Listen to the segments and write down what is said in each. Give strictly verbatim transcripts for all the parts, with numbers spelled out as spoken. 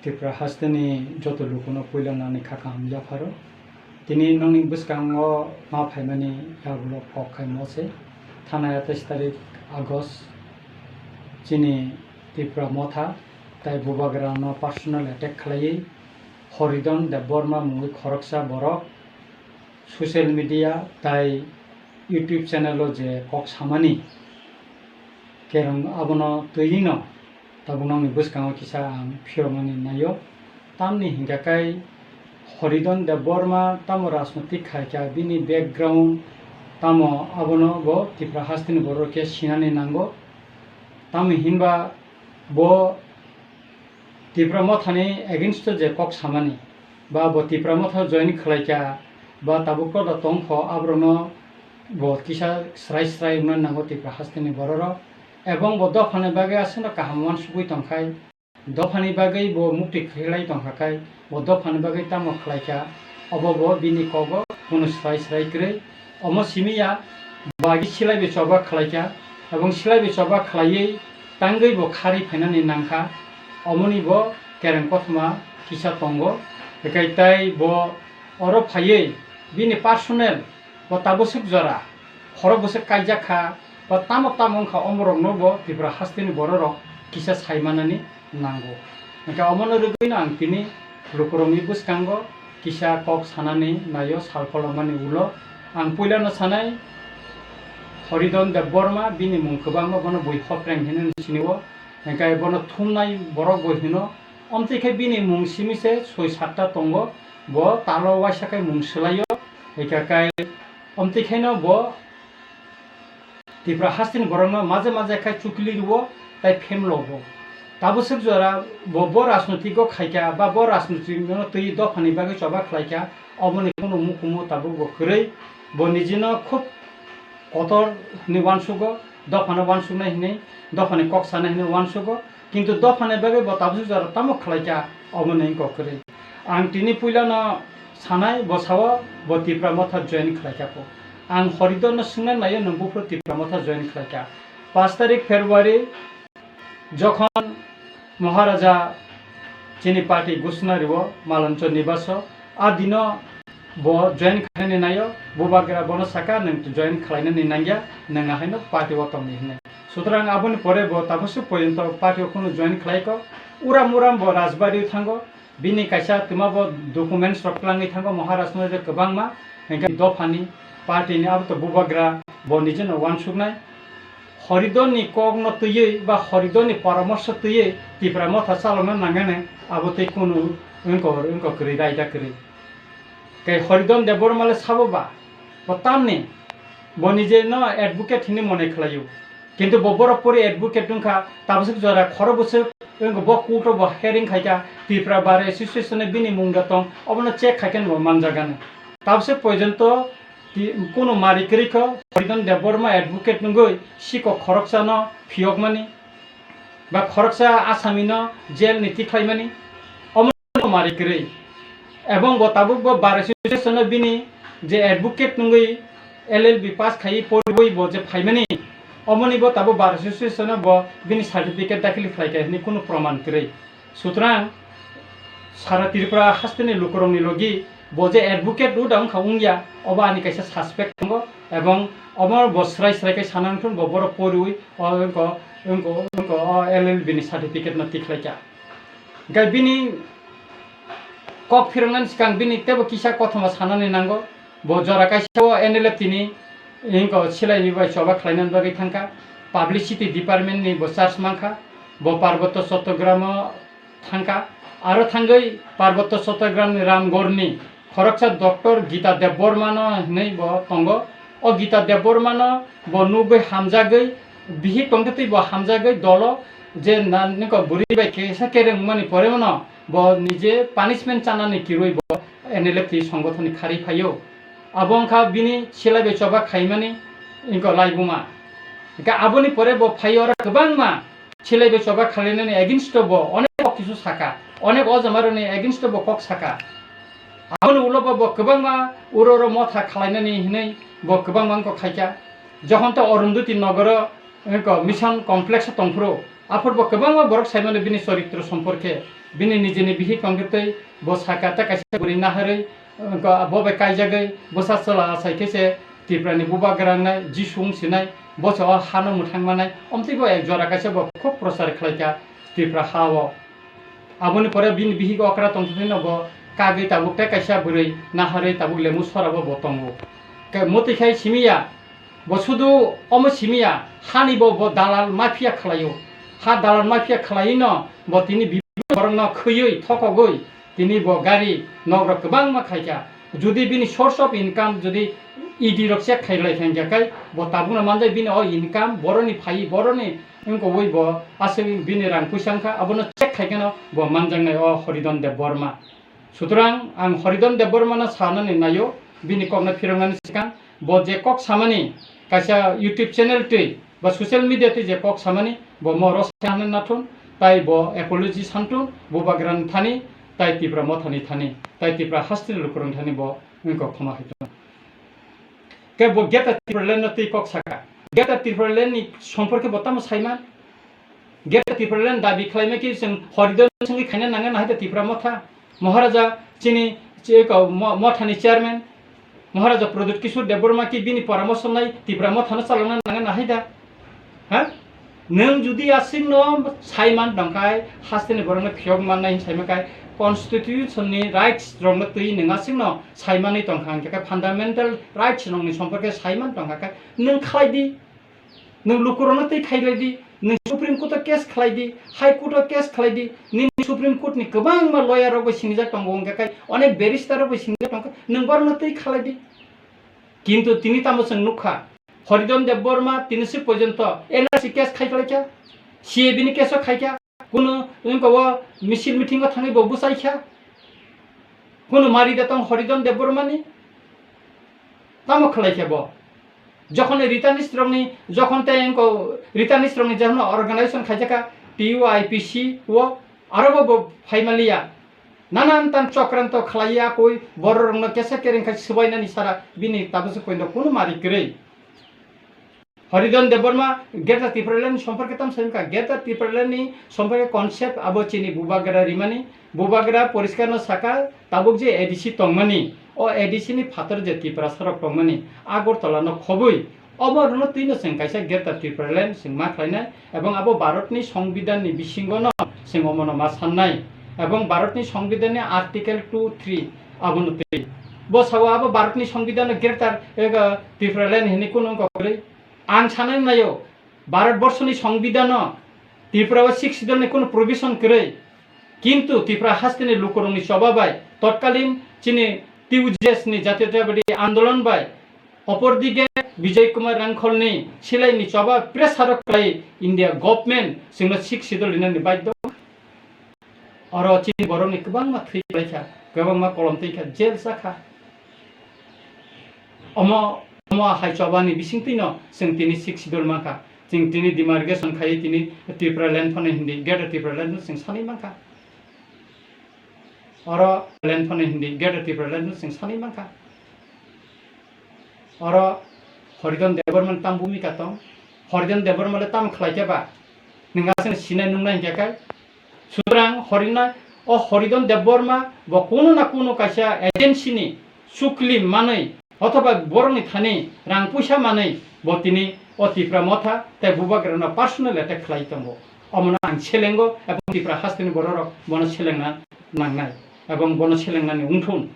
Tripura hasteni joto lukuno puila nani kha kaham yapharo. Tini nongni bwskango ma phaimani yagulo kok khaimo se. Thana atais tarik August chini Tripura Motha tai Bubagra no personal attack khlaiwi Horidon Debbarma mungwi khoroksa borok social media tai YouTube channel o je kok samani kerong abono twi no tabuk nongni bwskango kisa ang phiyoknani naio. Tamni hinkha kai Horidon Debbarma tamo rajnotik khaikha, bini background tamo abono bo Tripura hasteni borok khe sinani nango. Tamo hinba bo Tipra Mothani against o je kok samani, ba bo Tipra Motha join khlaikha, ba tabuk koda tongkho, aborokno bo kisa srai srai wngna nango Tipra hasteni bororok. Ebong bo dophani bagwi aswkno kaham uansugwi tongkhai, dophani bagwi bo mukti khlai tongkha khai, bo dophani bagwi tamo khlaikha, obo bo bini kogo kunu srai srai kwrwi. Omo simi ya, bo agi silai bai choba khlaikha, ebong silai bai choba khlaiwi tangwi bo khari phainani nangkha, omoni bo kereng kothoma kisa tongo. Hikai tai bo oro phaiwi bini personal bo taboswk jora khorok bwswk kaijak kha, ba tamo tamo wngkha, omorokno bo Tripura hasteni bororok kisa saimanani nango. Hinkhe omono rwgwino ang tini lukurokni bwskango kisa kok sanani naio sal kolomani ulo. Ang puilano sanai Horidon Debbarma, bini mung kwbangma, bono bui hopreng hinwi sinio, hinkhe bono thumnai borok bo hino. Omtwi khe bini mung simi se soi satta tongo, bo talo waisa khe mung swlaio, hinkhe kai omtwi khe no bo Tripura hasteni borokno maje maje khai chukli rwo tai phemlogo. Taboswk jora bo, bo rajnotigo khaikha ba bo rajnotikno twi dophani bagwi choba khlaikha, oboni kunu mukumu tabuk bo kwrwi. Bo nijino khub kotor hinwi uansugo, dophano uansuknai hinwi, dophani kok sanai hinwi uansugo. Kintu dophani bagwi bo tabuk jora tamo khlaikha, omo ni wngkha kwrwi. Ang tini puilano sanai, bo sao bo Tipra Motha join khlaikha kho. Ang Horidon no swngnai naio, nwng buphuru Tipra Motha join khlaikha. Paanch tarik February jokhon Maharaja chini party gusna rio Malanchor Nibaso, a dino bo join khlainani naio, Bubagra bono saka, "Nwng join khlainani nangya, nwng ahaino party o tongdi," hinwi. Sutrang aboni pore bo taboswk porjonto party o khunu join khlaiko. Uram uram bo Rajbari o thango, bini kaisa twma bo documents rok twlangwi thango, Maharaj no je kwbangma, hinkhe dophani, party ni abo to Bubagra bo nijeno uansuknai. Horidon ni kok no twiwi ba Horidon ni poramorsho twiwi Tipra Motha chalokna nangnai, abo tei kunu wngkor wngkor kwrwi raida kwrwi. Tei Horidon Debbarma le sabo ba, bo tamni, bo nije no advocate hinwi mone khlaio. Kintu bo borok pori advocate wngkha, taboswk jora khoro bwswk wngkha bo court o bo hearing khaikha, Tripura Bar Association ni bini mung da tong, obono check khaikhe bo manjagani. Taboswk porjonto ti-, kunu mari kwrwi kho, Horidon Debbarma advocate wngwi sikok khoroksano phiyokmani, ba khoroksa asamino jail ni tikhlaimani, omo mari kwrwi. Ebong bo tabuk bo Bar Association o bini je advocate nungwi L L B pass khaiwi poriwi bo je phaimani, omoni bo tabuk Bar Association o bo bini certificate dakhil khlaikha hinwi kunu proman kwrwi. Sutrang sara Tripura hasteni lukurokni logi bo je advocate rw da wngkha wngya, obo ani kaisa suspect tongo, ebong omo bo srai srai khe sana wngthun bo borok poriwi o wngko, wngko, wngko o L L B ni certificate no tikhlaikha. Hingke bini kok phiroknani swkang bini teibo kisa kothoma sanani nango. Bo jora kaisa o N L F T ni wngko silai bai choba khlainani bagwi thangkha. Publicity department ni bo charge mankha. Bo Parbotto Chottogram o thangkha. Aro thangwi Parbotto Chottogram ni Ramgarh ni khoroksa Doctor Gita Debbarma no hinwi bo tongo. O Gita Debbarma no bo nugwi hamjagwi, bihik tongtwi bo hamjagwi dolo je na-, niko bwrwi bai kesa kereng wngmani pore no bo nije punishment chanani kirwi bo N L F T songothon ni kharwi phaio. Abo wngkha bini silai bai choba khaimani wngkha laibuma. Hingkhe aboni pore bo phaio oro kwbangma silai bai choba khalainani against o bo onek kok kisu saka, onek ojamaroni against o bo kok saka. Aboni ulo bo, bo kwbangma uro uro motha khalainani hinwi bo kwbangma wngkha khaikha. Jokhon to Arundhati Nagar o wngkha Mission Complex o tongphuru, Aphuru bo kwbangma borok saimano bini choritro somporkhe, bini nijini bihik tongkhe tei bo saka ta kaisa bwrwi naharwi, wngkha bo bai kaijagwi bwsa chwla achai khe se Tiprani bubagra wngnai, Jisu wng sinai, bosa o hano mwthang manai, omtwi bo ek jora kaisa bo khub prochar khlaikha Tipra ha-o. Aboni pore bini bihik okra tongtwtwi no bo kagwi tabuk tei kaisa bwrwi naharwi tabuk lemu sora bo bo tongo. Ke mwtwi khai simi ya, bo sudu omo simi ya, hani bo bo dalal mafia khlaio. Ha dalal mafia khlaiwi no bo tini bibinno borok no khwiwi thokogwi tini bo gari nok rok kwbangma khaikha. Jodi bini source of income jodi E D rok check khailai kha hingkha khai bo tabukno manjak bini o income boroni phai boroni wngkogwi bo aswk bini rang puisa wngkha abono check khai kheno bo manjaknai o Horidon Debbarma. Sutrang ang Horidon Debbarmano sanani naio bini kokno phiroknani swkang bo je kok samani kaisa YouTube channel twi ba social media twi je kok samani bo mo rosani nathun tai bo apology santun bubagrani thani tai Tipra mothani thani tai Tipra hasteni lukurokni thani bo wngkha khoma khaitun. Ke bo Greater Tipraland no twi kok saka. Greater Tipraland ni somporke bo tamo saiman. Greater Tipraland dabi khlaima khe chwng Horidon sengwi khaina nangya nahai da Tipra motha. Maharaja chini chiko mo-, mothani chairman. Maharaja Pradyut Kishore Debbarma ki bini poramorsho nai Tipra mothano chalokna nangya nahai da. Ha? Nwng jodi aswkno saiman tongkhai, hasteni borokno phiyok mannai hin saimakhai, constitution ni rights rokno twi nwng aswkno saimanwi tongkha, hwnkhe khe fundamental rights rokni somporke saiman tongkha khe nwng khlai di, nwng lukurokno twi khailai di, nwng Supreme Court o case khlai di, High Court o case khlai di, nini Supreme Court ni kwbangma lawyer rok bai sinijak tongo, hwnkhe khe onek barrister rok bai sinijak tongkha, nwng borokno twi khlai di. Kintu tini tamo chwng nukha, Horidon Debbarma tini si porjonto N R C case khai phalai kha, C A B ni case o khai kha, kunu wngkha o misil meeting o thangwi bo bwsai kha, kunu mari da tong Horidon Debbarma ni, tamo khlai kha bo? Jokhon returnees rokni, jokhon tei wngkha returnees rokni jokhon organization khai jakha T U I P C o, aro bo, bo phai maliya. Nanan tan chokranto khlaiya koi bororokno kesa kereng khai swbainani sara bini tabukse koino kunu mari kwrwi. Horidon Debbarma Greater Tipraland ni somporke tam sai wngkha. Greater Tipraland ni somporke concept abo chini bubagra rimani. Bubagra poriskar no saka tabuk je A D C tongmani. O A D C ni phatar je Tiprasa rok tongmani. Agartala no khobwi. Obo rwno twino chwng kaisa Greater Tipraland chwng ma khlainai, ebong abo Bharatni Songbidanni bisingono chwng omono ma sannai, ebong Bharatni Songbidanni Article two three abono twi. Bo sao abo Bharatni Songbidanno Greater, eh, Tipraland hinwi kunu wngkha kwrwi? Ang sanani naio, Bharat Borshoni Songbidano Tripura o Sixth Schedule ni kunu provision kwrwi, kintu Tripura hasteni lukurokni choba bai totkalin chini T U J S ni Jatiyotabadi Andolon bai, opordige Bijoy Kumar Rangkholni silaini choba pressure o kwlai India government chwngno Sixth Schedule rinani baidhyo. Oro chini borokni kwbangma thwi khlaikha, kwbangma kolom twi kha, jail chakha. Omo, omo hai chobani bisingtwino chwng tini Sixth Schedule mankha. Chwng tini demarcation khaiwi tini Tripura land phano hindi, Greater Tripura land no chwng sanwi mankha. Oro land phano hindi, Greater Tripura land no chwng sanwi mankha. Oro Horidon Debbarma ni tam bhumika tong? Horidon Debbarma le tam khlai khe ba? Nwng aswk sinai nungnai hinkhe kai? Sutrang Horina, o Horidon Debbarma bo kuno na kuno kaisa agency ni chukli manwi othoba borokni thani rang puisa manwi bo tini o Tipra Motha tei Bubagrano personal attack khlai tongo. Omono ang selengo ebong Tipra hasteni bororok bono selengna nangnai ebong bono selengnani wngthun.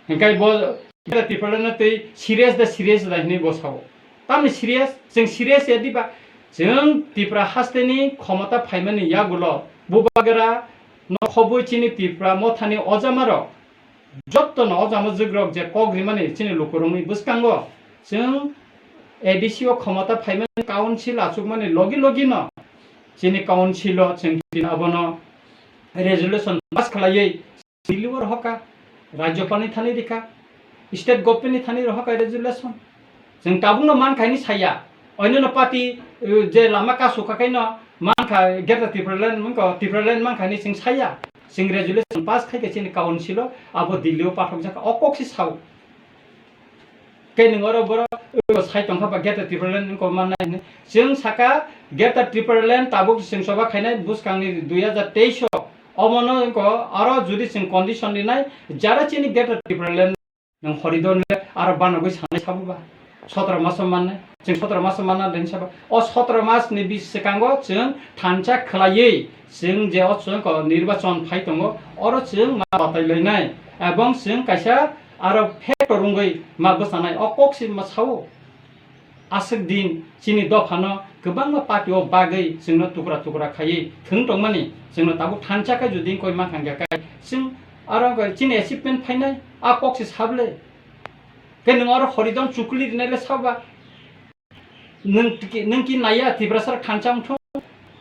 Hinkhe bo Tipraland no tei serious da serious da hinwi bo sao. Tamni serious? Chwng serious ya diba? Chwng Tipra hasteni khomota phaimani yagulo Bubagra no khobwi chini Tipra Mothani ojamarok, jottono ojama jwkrok je kok rimani chini lukurokni bwskango chwng A D C o khomota phaimani council achukmani logi logi no chini council o chwng abono resolution pass khlaiwi Delhi o rohorkha, Rajyapal ni thani rikha, state government ni thani rohorkha resolution. Chwng tabukno mankha hinwi saya. Oinano party, uh, je lama kasu kha khaino mankha Greater Tipraland, mankha Tipraland mankha hinwi chwng saya. Chwng resolution pass khai khe chini council o abo Delhi o pathok jakha. O kok se sao. Khe nwng oro borok sai tongkha ba Greater Tipraland wngkha mannai hinwi. Chwng saka Greater Tipraland tabuk chwng choba khainai bwskangni dui hajar teis o. Omono wngkha aro jodi chwng condition rinai jara chini Greater Tipraland nwng horidon le aro banogwi sanai sabo ba. Sotro maso mannai, chwng sotro maso manna den sabo. O sotro mas ni bis swkango chwng thansa khwlaiwi chwng je o chwng ko nirbachon phai tongo, oro chwng ma batai lainai. Ebong chwng kaisa aro factor wngwi ma bwchanai o kok si ma sao. Aswk din chini dophano kwbangma party o bagwi chwngno tukra tukra khaiwi thwng tongmani, chwngno tabuk thansa khe jodi wngkoi mankha hwnkhe kai chwng aro wngkha chini achievement phainai a kok se sable. Khe nwng oro horidon chukli rinai le saba. Nwng tiki-, nwng ki naiya Tiprasa thansa wngthung?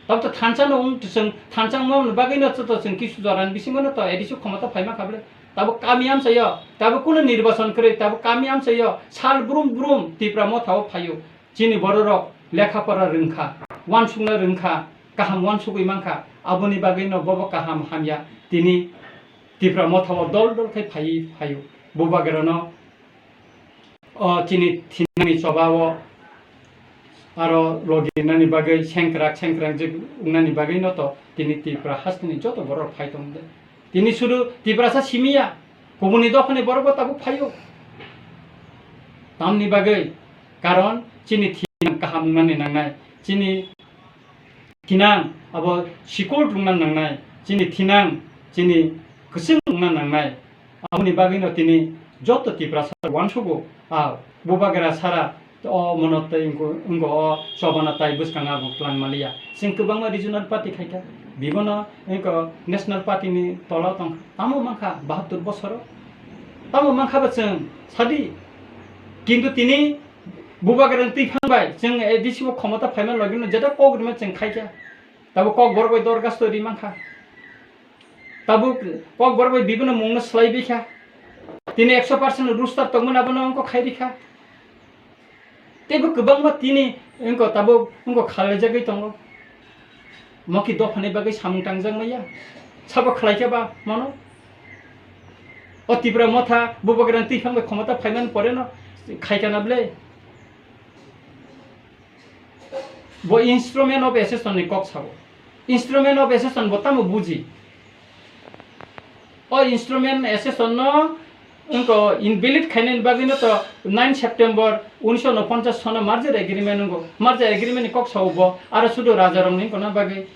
Tabuk to thansa no wng, chwng thansa wngma bagwi no to chwng kisu jorani bisingo no to A D C khomota phaima kha ble. Tabuk kami amchaio, tabuk kuno nirbachon kwrwi, tabuk kami amchaio sal brum brum Tipra Motha o phaio. Chini bororok lekha pora rwngkha, uansukna rwngkha, kaham uansugwi mankha, aboni bagwi no bobo kaham hamya tini Tipra Motha o dol dol khai phaiwi phaio. Bubagra no o chini thinani choba o aro logi nani bagwi sengkrak sengkrak je wngnani bagwi no to tini Tipra hasteni joto borok phai tong de. Tini sudu Tiprasa simiya, kubuni dophani borok bo tabuk phaio. Tamni bagwi, karon chini thinang kaham wngnani nangnai, chini thinang abo sikul rwngna nangnai, chini thinang chini kwchwng wngna nangnai. Aboni bagwino tini joto Tiprasa uansugo, a Bubagra sara o mono tei wngko, wngko o chobana tai bwskango abo twlang maliya. Chwng kwbangma regional party khaikha, bibono wngko national party ni tola tongkha. Tamo mankha bahattur bosoro? Tamo mankha ba chwng sadi? Kintu tini Bubagra ni twiphang bai chwng A D C o khomota phaima logino jeta kok rima chwng khaikha. Tabuk Kokborok bai dorgasto ri mankha. Tabuk Kokborok bai bibino mungno swlai bikha. Tini ekso percent roster tongmani abono wngkha khai rikha. Teibo kwbangma tini wngkha tabuk wngkha khalaijagwi tongo. Moki dophani bagwi samung tangjak maya. Sabo khlaikha ba mano? O Tipra Motha Bubagrani twiphang bai khomota phaimani poreno khaikha na ble? Bo instrument of accession ni kok sabo. Instrument of accession bo tamo buji? O instrument accession no wngkha invalid khainani bagwi no to nine September unisho unoponchas sono merger agreement wngkha. Merger agreement ni kok sao bo, aro sudu raja rok ni wngkha na bagwi.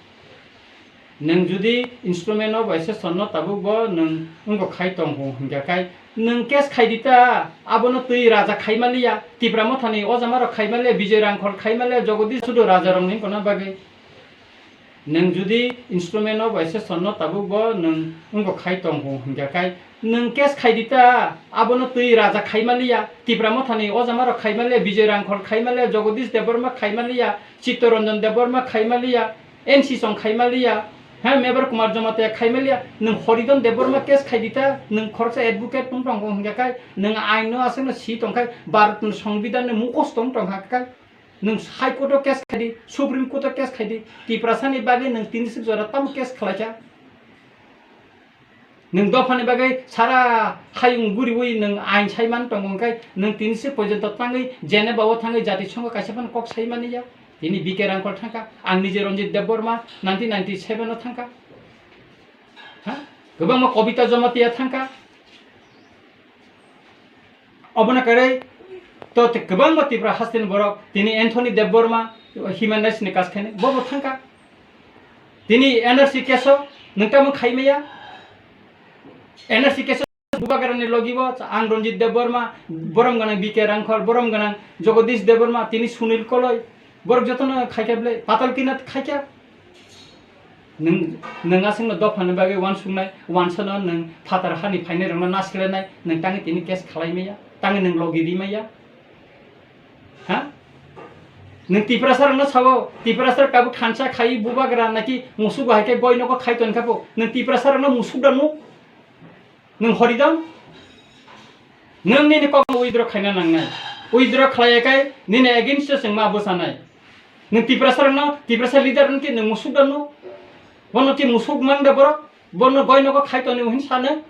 Nwng jodi instrument of accession no tabuk bo nwng wngkha khai tong hingkha khai nwng case khai di ta, abono twi raja khai maliya, Tipra Motha ni ojama rok khai maliya, Bijoy Rangkhol khai maliya, Jagadish sudu raja rok ni wngkha na bagwi. Nwng jodi instrument of accession no tabuk bo nwng wngkha khai tong hingkha khai nwng case khai di ta, abono twi raja khai maliya, Tipra Motha ni ojama rok khai maliya, Bijoy Rangkhol khai maliya, Jagadish Debbarma khai maliya, Chittaranjan Debbarma khai maliya, N C song khai maliya, ha, Mebar Kumar Jamatia khai maliya, nwng Horidon Debbarma case khai di ta, nwng khoroksa advocate tong tongo hingkha khai, nwng ain no aswk no si tong khai, Bharat ni Songbidan ni mukhosto tong kha khai, nwng High Court o case khai di, Supreme Court o case khai di, Tiprasa ni bagwi nwng tini sik jora tamo case khlai kha. Nwng dophani bagwi sara hayung guriwi nwng ain sai man tongo, hwnkhe nwng tini se porjonto tangwi Geneva o thangwi jati songho kaisa phano kok sai mani ya. Tini B K Rangkhol thangkha, ang nije Ranjit Debbarma nineteen ninety-seven o thangkha. Ha? Kwbangma Kobita Jamatia thangkha. Obono kwrwi to te kwbangma Tipra hasteni borok, tini Anthony Debbarma, human rights ni kaskhaini, bobo thangkha. Tini N R C case o nwng tamo khai maya? N R C case o Bubagrani logi bo ang Ranjit Debbarma, borom gwnang B K Rangkhol, borom gwnang Jagadish Debbarma, tini Sunil Koloi, borok jotono khai khe ble patal kina khai khe. Nwng, nwng aswkno dophani bagwi uansuknai, uansano nwng phatar hani phainairokno naslenai, nwng tangwi tini case khlai maya, tangwi nwng logi ri maya. Ha? Nwng Tiprasarokno sao, Tiprasarok tabuk thansa khai Bubagra naki musugo hai khe goi nogo khai ton kha bo. Nwng Tiprasarokno musuk da nuk? Nwng Horidon? Nwng nini kokno withdraw khaina nangnai. Withdraw khlaiya khe nini against o chwng ma bwchanai. Nwng Tiprasarokno, Tiprasa leader wngkhe nwng musuk da nuk? Bono khe musuk mang da borok? Bono goi nogo khai toni hwn sano?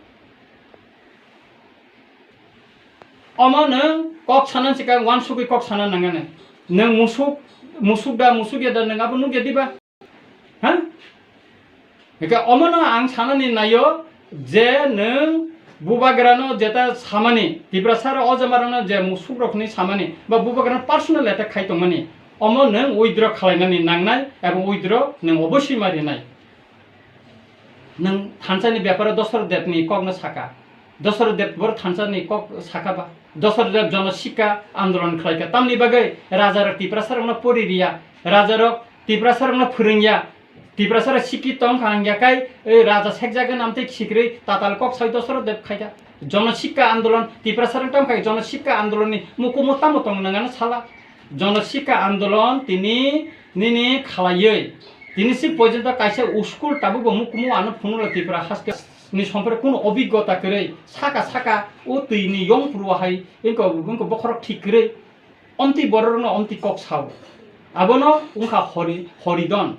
Omo nwng kok sana sikang wansugwi kok sana nangani. Nwng musuk, musuk da, musuk ya da, nwng abo nukya diba? Ha? Hingke omono ang sanani naio je nwng bubagrano jeta samani, Tiprasa ro o jamarano je musukrokni samani, ba bubagrano personal attack khai tongmani, omo nwng withdraw khlainani nangnai, ebong withdraw nwng oboswi ma rinai. Nwng thansa ni beparo Dosaro Deb ni kok no saka. Dosaro Deb boro thansa ni kok saka ba. Dosaro Deb jono sikka andolon khlai kha. Tamni bagwi raja rok Tiprasa rok no pori riya. Raja rok Tiprasa rok no phwrwng ya. Tiprasa rok sikki tong kha hingya kai, ei raja sek jaga nam tei sikrwi tatal kok sai Dosaro Deb khai kha. Jono sikka andolon Tiprasa rok tam khai jono sikka andolon ni mukumu tamo tong nang ano sala. Jono sikka andolon tini nini khalaiwi. Tini si porjonto kaisa school tabuk bo mukumu ano phunukla Tripura haste ni sompore kunu obiggota kwrwi saka saka o twi ni yong phuru hai wngkha, wngkha bokhorok thik kwrwi omtwi borok rokno omtwi kok sao. Abono wngkha Hori-, Horidon.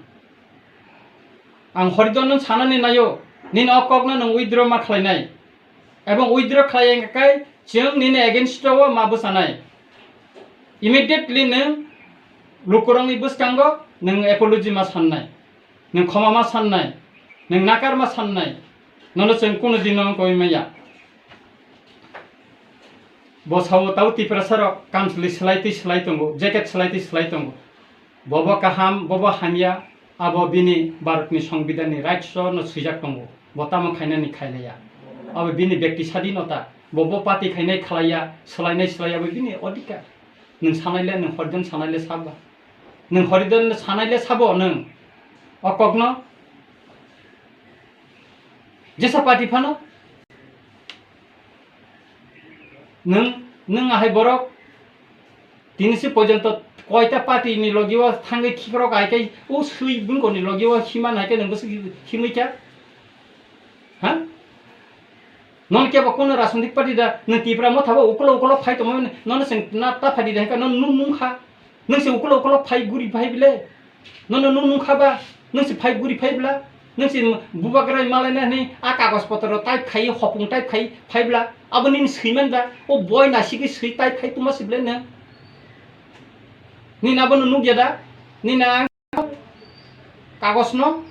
Ang Horidon no sanani naio, nini o kok no nwng withdraw ma khlainai. Ebong withdraw khlai wngkha khe chwng nini against o ma bwchanai. Immediately nwng lukurokni bwskango nwng apology ma sannai, nwng khoma ma sannai, nwng nakar ma sannai, nono chwng kunu dino wngwi maya. Bo sao tau Tiprasa rok kamchwlwi swlai twi swlai tongo, jacket swlai twi swlai tongo. Bobo kaham, bobo hamya, abo bini Bharatni Songbidanni rights-o no swijak tongo. Bo tamo khainani khailaiya. Abo bini bekti sadinota. Bobo party khainai khalaiya, swlainai swlaiya, abo bini odhikar. Nwng sanaile, nwng Horidon sanaile saba. Nwng Horidon sanaile sabo nwng. O kokno jesa party phano nwng, nwng ahai borok tini si porjonto koita party ni logi o thangwi khikrok hai khe o swi bungko ni logi o himan hai khe nwng bwswk himwi kha? Ha? Non kebo kono rajnitik party da nwng Tipra Motha bo ukulo ukulo phai tongmani nono chwng na ta phai di hai khe non nung nung kha. Nwng se ukulo ukulo phai guri phai bile. Nono nung nung kha ba. Nwng se phai guri phai bla. Nwng se bubagra malai na ni a kagos potro type khai hopung type khai phai bla. Abo nini swiman ba. O boi na sigi swi type khai tuma si bile nwng. Nini abo no nugya da. Nini ang kagos no.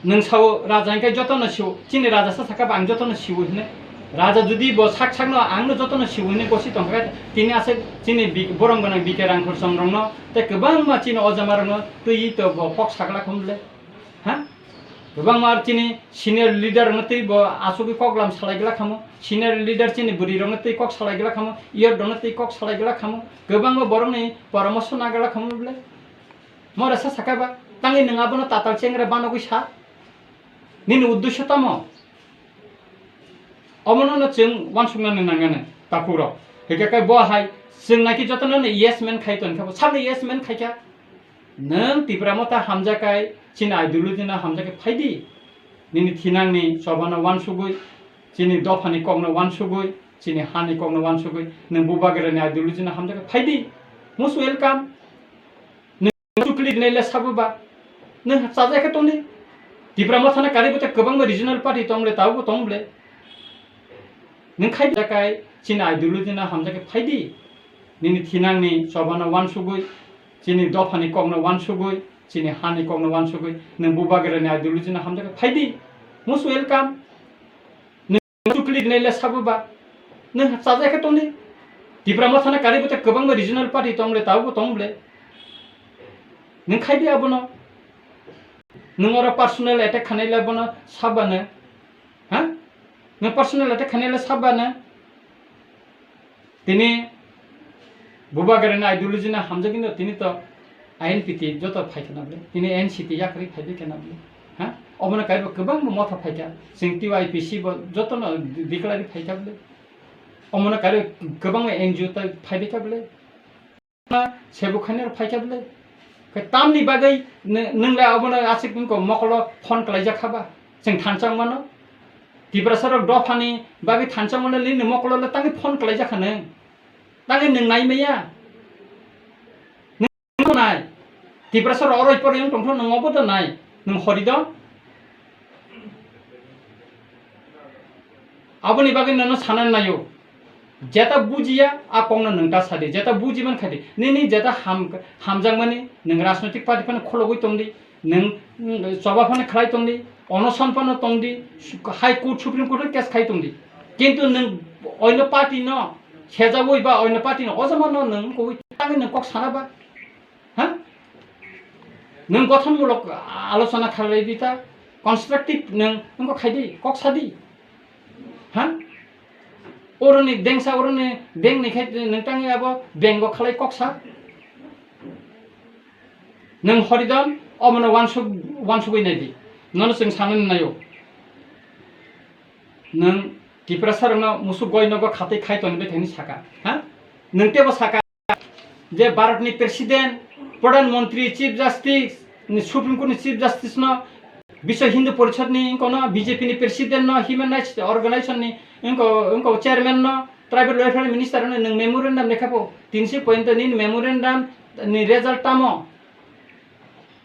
Nwng sao raja hingke jotono sio, chini raja sa sakha ba ang jotono sio hine. Raja jodi bo sak sakno ang no jotono sio hine gosi tongkha, tini aswk chini bi-, borom gwnang B K Rangkhol song rokno tei kwbangma chini ojama rokno twi to bo kok sakla khum le. Ha? Kwbangma chini senior leader rokno twi bo asugwi kok lam salai gla khamo, senior leader chini bwrwi rokno twi kok salai gla khamo, iyot rokno twi kok salai gla khamo, kwbangma borokni poramorso na gla khamo le. Mora sa sakha ba, tangwi nwng abono tatal chengra banogwi sa? Nini uddesyo tamo? Omono no chwng uansuknani nangani, takhuk rok. Hikhe kai bo hai, chwng naki jotono no yes man khai ton kha bo, sabni yes man khai kha? Nwng Tipra Motha hamjakai, chini ideology no hamjakai phaidi. Nini thinangni chobano uansugwi, chini dophani kokno uansugwi, chini hani kokno uansugwi, nwng bubagrani ideology no hamjakai phaidi. Most welcome. Nwng chukli dinai le sabo ba. Nwng chajakhe tongdi. Tipra Mothano karibo tei kwbangma regional party tong le, tabo tong le. Nwng khai jakai chini ideology no hamjakhe phaidi. Nini thinangni chobano uansugwi, chini dophani kokno uansugwi, chini hani kokno uansugwi, nwng bubagrani ideology no hamjakhe phaidi. Most welcome. Chukli dinai le sabo ba. Nwng chajakhe tongdi. Tipra Mothano karibo tei kwbangma regional party tong le, tabo tong le. Nwng khai di abono. Nwng oro personal attack khanai le bono sabano. Ha? Nwng personal attack khanai le sabano. Tini Bubagrani ideology no hamjagwi no tini to I N P T joto phaikha na bwle, tini N C T yakarwi phaibai kha na bwle, ha? Obono kaibo kwbangma motha phaikha, chwng T Y P C bo jotono declare phaikha bwle, omono kaibo kwbangma N G O tai phaibai kha bwle, sebo khainai rok phaikha bwle, khe tamni bagwi nw-, nwng le obono aswk wngkha mokolo phone kwlaijak kha ba, chwng thansa wngmano, Tiprasa rok dophani bagwi thansa wngmano nini mokolo le tangwi phone kwlaijak kha nwng. Tangwi nwng nai maya? Nwng nai. Tiprasa rok oroi poroi wng tongthok nwng obo da nai. Nwng hori do. Aboni bagwi nono sanani naio. Jeta bujiya, a kokno nwng ta sadi. Jeta buji man khadi. Nini jeta ham-, hamjakmani, nwng rajnoitik party phano khologwi tongdi. Nwng, mm, choba phano khlai tongdi. Onoson phano tongdi. Su-, High Court, Supreme Court case khai tongdi. Kintu nwng oino party no hejawi ba oino party no ojama no nwng koi tangwi nwng kok sana ba. Ha? Nwng gothonmulok alochona khalai di ta, constructive nwng wngkha khai di, kok sa di. Ha? Oroni dengsa, oroni deng ni khai nwng tangwi abo bengo khalai kok sa. Nwng Horidon omono wansuk, wansugwi nai di. Nono chwng sanani naio. Nwng Tiprasa rokno musuk goi nogo khatwi khai toni bai thani saka. Ha? Nwng tebo saka. Je Bharat ni President, Pradhan Mantri, Chief Justice, ni Supreme Court ni Chief Justice no, Biswa Hindu Parishad ni wngkha no, B J P ni President no, Human Rights Organization ni wngkha, wngkha Chairman no, Tribal Welfare Minister no nwng memorandum lekha po, tinsi point ni memorandum ni result tamo?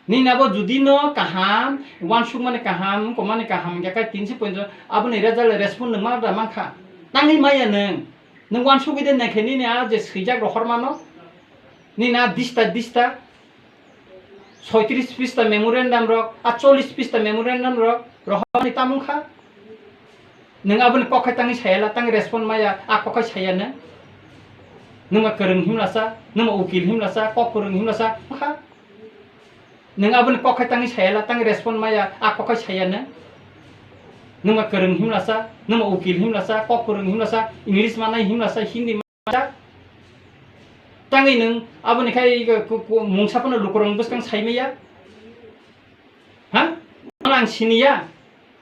Nini abo judi no kaham, wansuk mani kaham, wngkha mani kaham, wngkha kai tinsi point aboni result respond nwng ma da mankha. Tangwi maya nwng. Nwng wansugwi de naikhe nini a je swijak rohor mano, nini a dista dista soitris pista memorandum rok, a chollis pista memorandum rok rohormani tamung kha. Nwng aboni kok khai tangwi sayala, tangwi respond maya, a kok khai saya nwng. Nwng ma kwrwng himlasa, nwng ma ukil himlasa, kok kwrwng himlasa kha. Nwng aboni kok khai tangwi sayala, tangwi respond maya, a kok khai saya nwng. Nwng ma kwrwng himlasa, nwng ma ukil himlasa, kok kwrwng himlasa, English manai himlasa, Hindi tangwi nwng aboni khai ku-, ku-, mungsa phano lukurok bwskang saimaya? Ha? Ano ang siniya?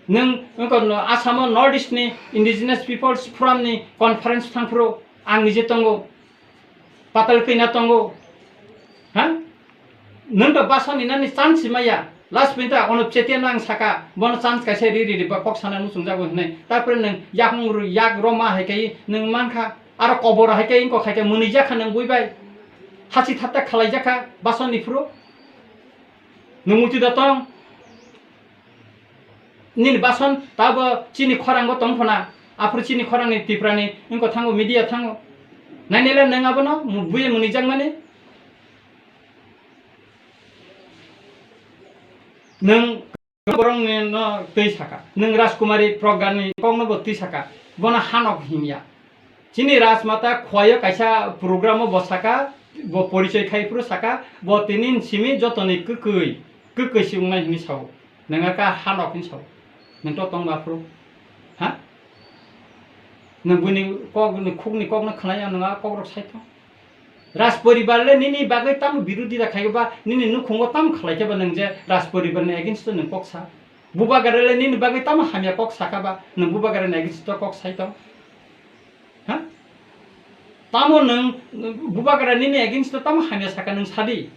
Nwng wngkha no Assam o North East ni Indigenous Peoples Forum ni conference thangphuru ang nije tongo. Patal kwina tongo. Ha? Nwng to basa ni nani chance maya. Last point ta ono chetia nang saka, bono chance kaisa ri ri ri ba kok sana muchung jago hinai. Tapore nwng yakung ru-, yak roma hai kai nwng mankha. Aro kobor hai kai wngkha khai kai mwnwi jakha nwng bui bai. Hachi thatta khalai jakha basa ni phuru. Nwng muitu da tong. Nini bason tabo chini khorango tong phana, aphuru chini khorangni Tiprani wngkha thango, media thango. Nainele nwng abono mu-, buye mwnwi jakmani. Nwng borokni no twi saka. Nwng Rajkumari Pragani kokno bo twi saka. Bono hanok himya. Chini Rajmata Khwai o kaisa program o bo saka, bo porichoi khai phuru saka, bo tini simi jotoni kwkwi, kwkwi si wngnai hwnwi sao. Nwng a ka hanok hwnwi sao. Nwng to tong ma phuru. Ha? Nwng buini kok, ni khukni kokno khwnai ya, nwng a kokrok sai thung. Raj poribar le nini bagwi tamo birodita khai ba, nini nukhungo tamo khlai khe ba nwng je Raj poribar ni against o nwng kok sa. Bubagra le nini bagwi tamo hamya kok saka ba, nwng Bubagra ni against o kok sai tong. Ha? Tamo nwng Bubagra nini against o tamo hamya saka nwng sadi.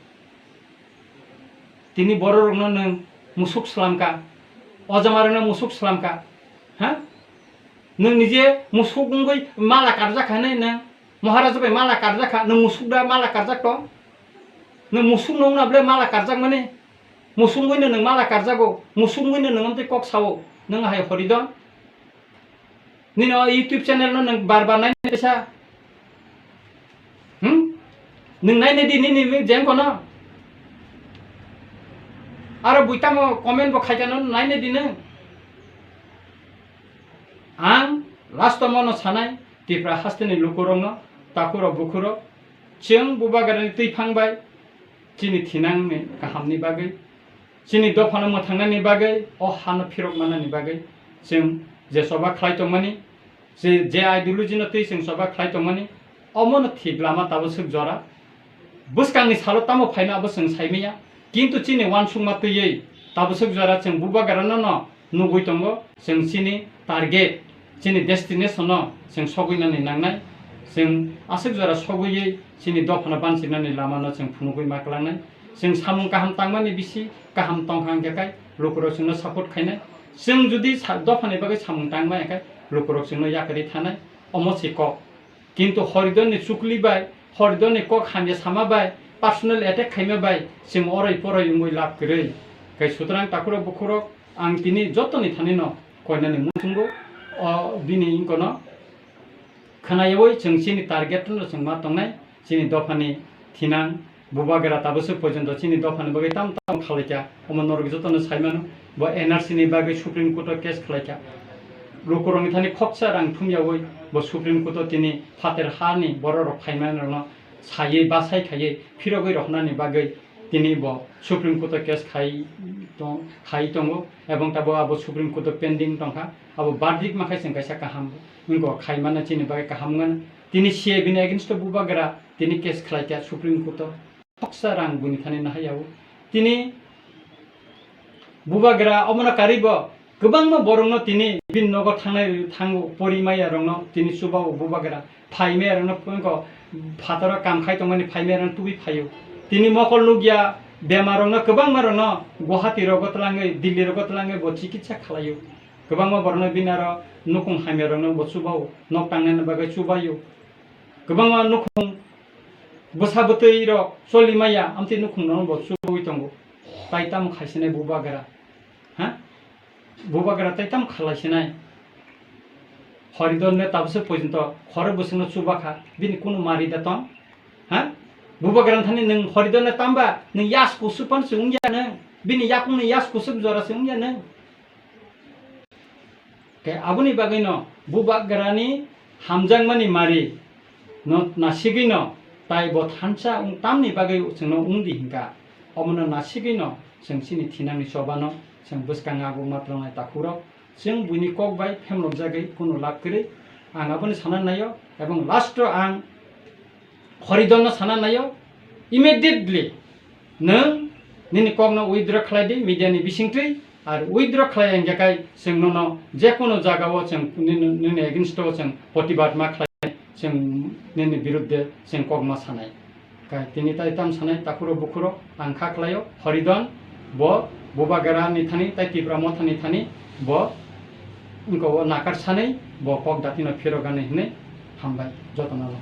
Tini bororokno nwng musuk slamka, ojamarokno musuk slamka. Ha? Nwng nije musuk wngwi mala karjak kha hinwi nwng Maharaja bai mala karjak kha, nwng musuk da mala karjak tong? Nwng musuk nung na ble mala karjak mani? Musuk wngwi no nwng mala karjago, musuk wngwi no nwng amtwi kok sao, nwng hai Horidon? Nini o YouTube channel no nwng bar bar nai nai sa. Hmm? Nwng nai nai di nini mi jeng kono. Aro bui tamo comment bo khai kha no nai nai di nwng. Ang last o mono sanai Tipra hasteni lukurokno, takhurok bukhurok, chwng Bubagrani twiphang bai chini thinangni kahamni bagwi, chini dophano mwthangnani bagwi, o hano phirok manani bagwi chwng je choba khlai tongmani, je, je ideology no twi chwng choba khlai tongmani, omono thik lama tabaswk jora. Bwskangni salo tamo phaino abo chwng saimanya, kintu chini uansukma twiwi tabaswk jora chwng Bubagrano no nugwi tongo, chwng chini target, chini destination no chwng sogwi nani nangnai. Chwng aswk jora sogwiwi chini dophano bansuknani lama no chwng phunugwi ma kwlangnai. Chwng samung kaham tangmani bisi kaham tongkha hwnkhe kai lukurok chwngno support khainai. Chwng jodi sa-, dophani bagwi samung tangmaya khe lukurok chwngno yakarwi thanai. Omo se kok. Kintu Horidonni chukli bai, Horidonni kok hamya sama bai, personal attack khaima bai, chwng oroi poroi wngwi lab kwrwi. Kai sutrang takhurok bukhurok, ang tini jotoni thanino koinani muchungo. o bini wngkono khwnayawi chwng chini target no chwng ma tongnai, chini dophani thinang bubagra tabwswk porjonto chini dophani bagwi tam tam khlaikha, omo norok jotono saimano, bo N R C ni bagwi Supreme Court o case khlaikha. Lukurokni thani khoksa rang thumyawi bo Supreme Court o tini phater hani bororok phaimanrokno saiwi bachai khaiwi phirogwi rohornani bagwi tini bo Supreme Court o case khai tong-, khai tongo, ebong tabuk abo Supreme Court o pending tongkha, abo verdict ma khai chwng kaisa kaham wngkha, khaimano chini bagwi kaham wngmano. Tini C A bini against o bubagra tini case khlaikha Supreme Court o, khoksa rang buni thani nahai yao. Tini bubagra omono karwi bo kwbangma borokno tini bini nogo thangnai thango, pori maya rokno tini chubao bubagra, phai maya rokno phungo phataro kam khai tongmani phai maya rokno tubui phaio. Tini mokol nukya bemar rokno, kwbangma rokno Guwahati rogo twlangwi, Delhi rogo twlangwi bo chikitsa khlaio. Kwbangma borokno bini aro nukhung hamya rokno bo chubao, nok tangnani bagwi chubaio. Kwbangma nukhung bwsa bwtwi rok choli maya, amtwi nukhung rokno bo chubawi tongo. Tai tamo khaisinai bubagra? Ha? Bubagra tai tamo khalaisinai? Horidon le tabwswk porjonto khorok bwswkno chubakha, bini kunu mari da tong? Ha? Bubagra thani nwng Horidon le tamba nwng yas kusuk pan se wngya nwng, bini yakung ni yas kusuk jora se wngya nwng. Khe aboni bagwino bubagrani hamjakmani mari no nasigwino tai bo thansa wng tamni bagwi chwngno wngdi hinka. Omono nasigwino chwng chini thinangni chobano chwng bwskang ago matranai takhukrok. Chwng buini kok bai phemlokjagwi kunu lab kwrwi. Ang aboni sana naio, ebong last o ang Horidon no sana naio, immediately nwng nini kokno withdraw khlai di media ni bisingtwi, ar withdraw khlai ya hingya khai chwng nono jekono jaga o chwng nini, nini against o chwng protibad ma khlai, chwng nini birudde chwng kok ma sanai. Kai tini tai tam sanai takhuro bukhuro ang kha khlaio, Horidon bo Bubagra ni thani tai Tipra Motha ni thani bo wngko o nakar sanai bo kok datino phirok gani hinwi hambai jotono.